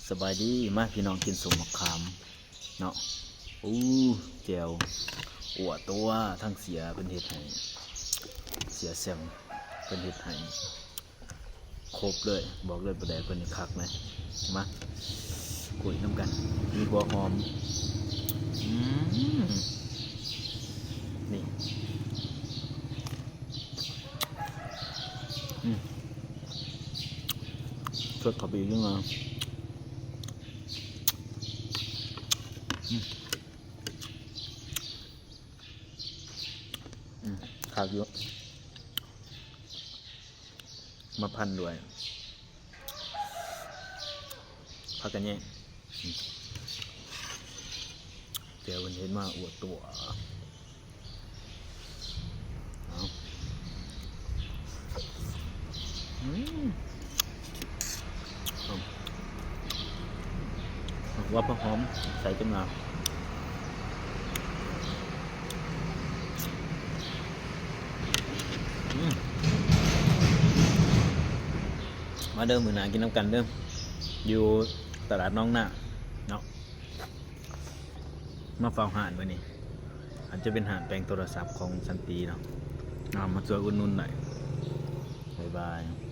ສະບາຍດີ ມາພີ່ນ້ອງກິນສົ້ມໝາກຂາມເນາະ. ອູ້ ແຈ່ວ ອົວຕົວະ ທັງເສຍເພິ່ນເຮັດໃຫ້ ເສຍແຊມເພິ່ນເຮັດໃຫ້ຄົບເລີຍ ບອກເລີຍ ປາແດກເພິ່ນນີ້ຄັກນະ. ມາ ກຸ້ຍນຳກັນ ມີຫົວຫອມ ອືມ ນີ້ ອືມ ຊົດເຂົ້າໄປອີກໜ້ອຍ ອືມ ອືມ ຄັກຢູ່ ມາພັນດ້ວຍຜັກກະແຍງ ອືມ ແຈ່ວເພິ່ນເຮັດມາ ອົວຕົວະ. ເອົາ ອືມ ຫອມ ຫົວຜັກຫອມໃສ່ຂຶ້ນມາ ອືມ ມາເດີ ມື້ໜ້າກິນນຳກັນເດີ ຢູ່ຕະຫຼາດໜອງນາເນາະ. ມາເຝົ້າຮ້ານມື້ນີ້ ອາດຈະເປັນຮ້ານແປງໂທລະສັບຂອງສັນຕິເນາະ ເອົາ ມາຊ່ວຍອຸດໜູນໄດ້ ບາຍບາຍ.